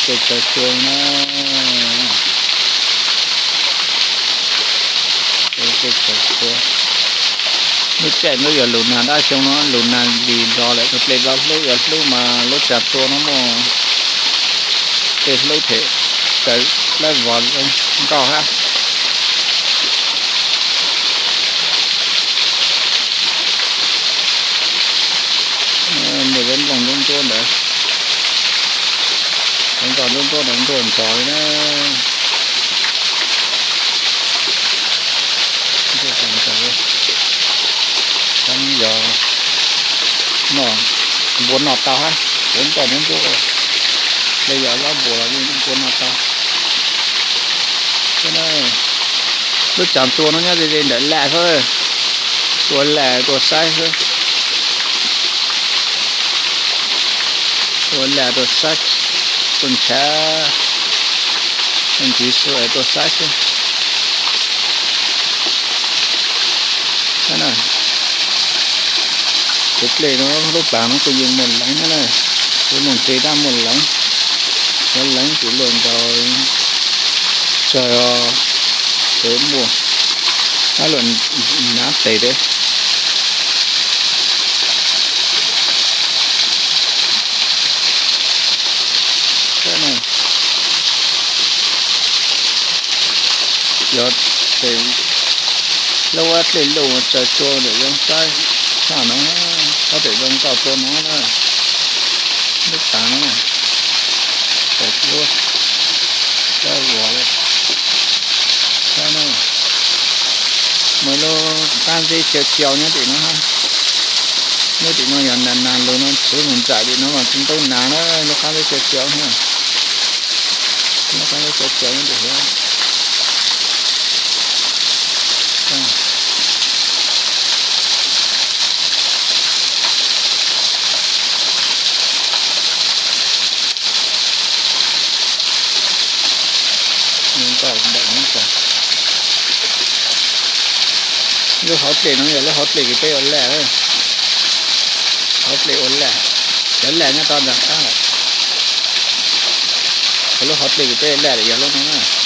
Tej tsaws tsua na, tej tsaws tsua. Lub caij ntuj yog lus nag dab xyoo no, lus nag lis los lawm, tus dlej los hlub yog hlub mas lub tsaws tsua no muaj tej hlub them tsaws plaub vos nkauj hab. Muaj cov nplooj ntsuab ntsuab ntawd, cov nkoj ntsuab ntsuab ntawd ntuaj ntxos li na. Yog noj, npua noj tau hab, cov nkoj ntsuab ntsuab, yog zaub npua los yeej npua noj tau. Lub tsaws tsua no nyob ze ze ntawm laj xwb, tua laj tua saib xwb. Tua laj tua saib, tua ntshav, tua ntsiv su tua saib xwb. Tus dlej no lub pas no kuj yeej muaj leev na, kuv moog tsev tab muaj leev, cov leev kuj luaj nkaus tsawg os, ces muaj ab luaj nav tes tes. Yog lub dlej luj tsaws tsua ntawm zoo saib tshaj no, ob pem zoo nkauj tsua no na, lub pas no, pem lub, peb vos li, saib na, muaj lub qab zeb xiav xiaus nyob tim no, nyob tim no yog nag nag lug no tshwv mus ntsam tim no mas tsis ntev nag na, lub qab zeb xiav xiaus na, lub qab zeb xiav xiaus nyob tim Lub hauv dlej no yog lub hauv dlej kws peb ua laj, hauv dlej ua laj, cov laj nyob rau ntawm qab lawm. Lub hauv dlej kws peb ua laj yog lub no na.